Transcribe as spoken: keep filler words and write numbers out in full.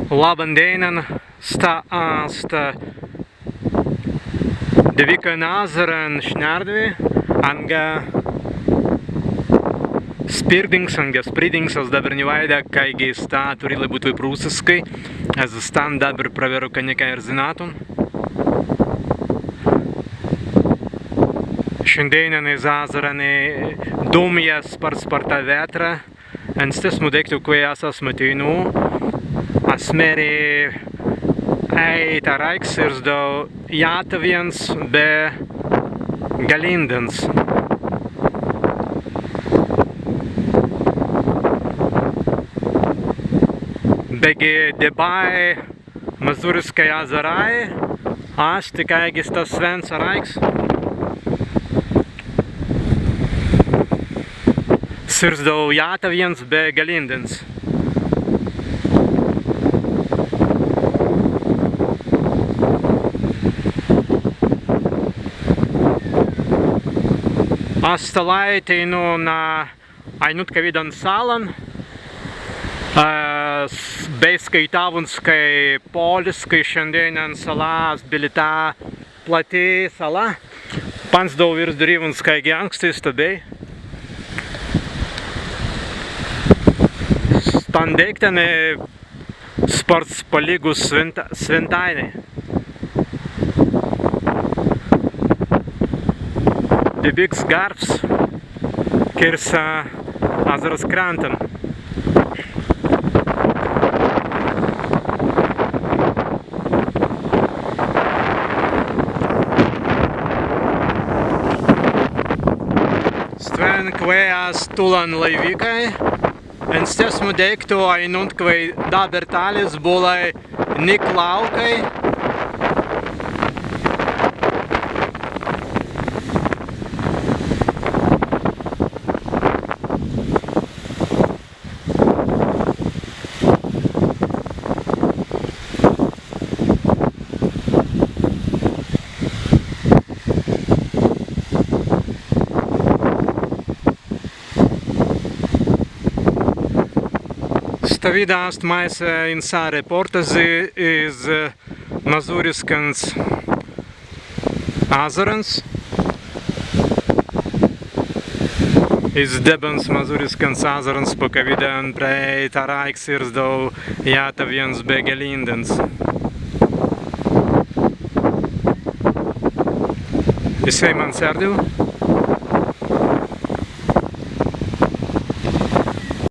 Labban dēinan, sta ast dewīkan azzaran Šnārdwi, anga Spirdings, anga Spridings, as dabber ni waīda, kāigi sta turīlai būtwei prūsiskai, as stan dabber prawerru ka nika erzinātun. Šandēinan iz azzaran dumja spārts spārta wētra. En stesmu deīktu, kwēi as asma teinū, as mēri ēit ar āiks sirzdau jātawjans be galīndans. Beggi debāi mazūriskai azzarai ast tikēigi stas swints ar āiks sirzdau jātawjans be galīndans. As tālai teinū na ainuntkawīdan salan, ā, s-, bēi skaitāwuns, kāi pōliskai šandēinan salā ast bilīta platī salā. Panzdau wīrst dirīwuns, kāigi ānkstai sta bēi. Stan deīktan spārts palīgus swinta-, swintainai. Debīks garbs kīrsa azzaras krantan. Stwen kwēi ast tūlan laiwīkai. En stesmu deīktu, ainuntkwēi dabber tālis būlai Niklaukai. Stawīda ast mazzi insāreportāži iz mazūriskans azzarans. Iz debbans mazūriskans azzarans, pa kawīdan prēit ar āiks sirzdau jātawjans be galīndans. Issēimans ērdiw.